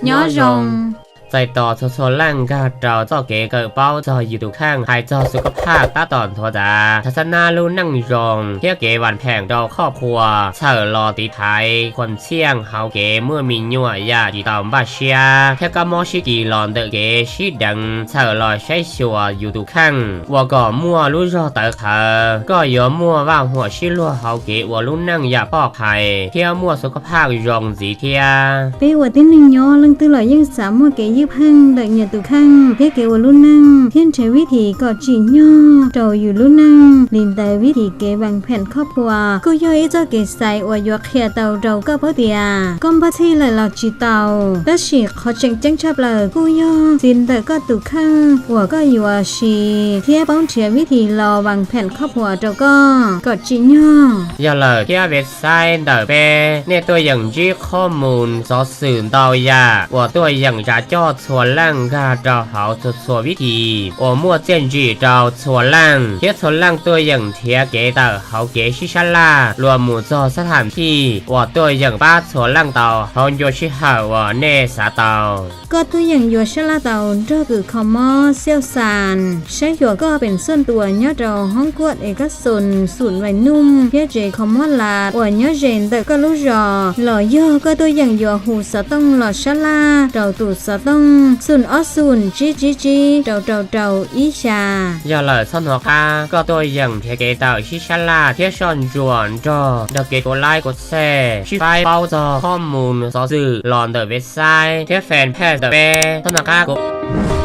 Nyob zoo. Txais tos txhua txhua leej nkag rau txoj kev kawm paub txog yus tus kheej, hais txog xu kab phaj tab tom nthuav ntxav, thav xab nab lub neej zoo thiab kev vam phem rau khoj khua, txhawm los tiv thaiv khuam txhiaj hauv kev muaj me nyuam yam tsis tau npaj siab, thiab kab mob sib kis los ntawm kev sib deev, txhawm los saib xyuas yus tus kheej ua kom muaj lub zog tawv qhawv. Koj yuav muaj vaj huam sib luag hauv kev ua lub neej yam poj phais thiab muaj xu kab phaj zoo ntxiv thiab. Peb ua tib neeg nyob leej twg los yeej xav muaj kev ywj pheej ntawm nyias tus kheej thiab kev ua lub neej thiab nrhiav vib thim kom tsim nyog rau yus lub neej. Li ntawd vib thim kev vam phem khoj khua kuj yog ib txoj kev xaiv uas yuav qhia tau rau koj paub tias koj npaj txhij lawm los tsis tau. Tab sis qhov tseem ceeb tshaj plaws kuj yog txiv ntawm koj tus kheej uas koj yuav siv thiab paub nrhiav vib thim los vam phem khoj khua rau koj kom tsim nyog. Yog lawm thiab website ntawm peb, nej tuaj yeem ntsib qhob mus xov xwm ntau yam uas tuaj yeem tsav coj txhua leej nkag rau hauv txhua txhua vib thim uas muaj txiaj ntsim rau txhua leej, thiab txhua leej tuaj yeem nrhiav kev tawm hauv kev sib sab laj luag mus txog sab tham thij uas tuaj yeem pab txhua leej tau hauv ncua sij hawm uas nej xav tau. Koj tuaj yeem yuav sab laj tau nrog kws kho mob xiauj xas, saib xyuas koj pees xuaj tuas nyob rau hoob kuaj es koj xoo xum vais nuj thiab tsev kho mob las uas nyob ze ntawm koj lub zos, los yog koj tuaj yeem yuav hu xov tooj los sab laj rau tus xov tooj xum ob xum tsib tsib tsib rau rau rau ib xya. Yog lawm txhob hnov qab, koj tuaj yeem nrhiav kev tawm sib sab laj thiab soj ntsuam nrog nrog kev kuv laib kuv txhej sib faib paub txog qhob mus xov xwm los ntawm website thiab fanpage ntawm peb. Txhob hnov qab kuv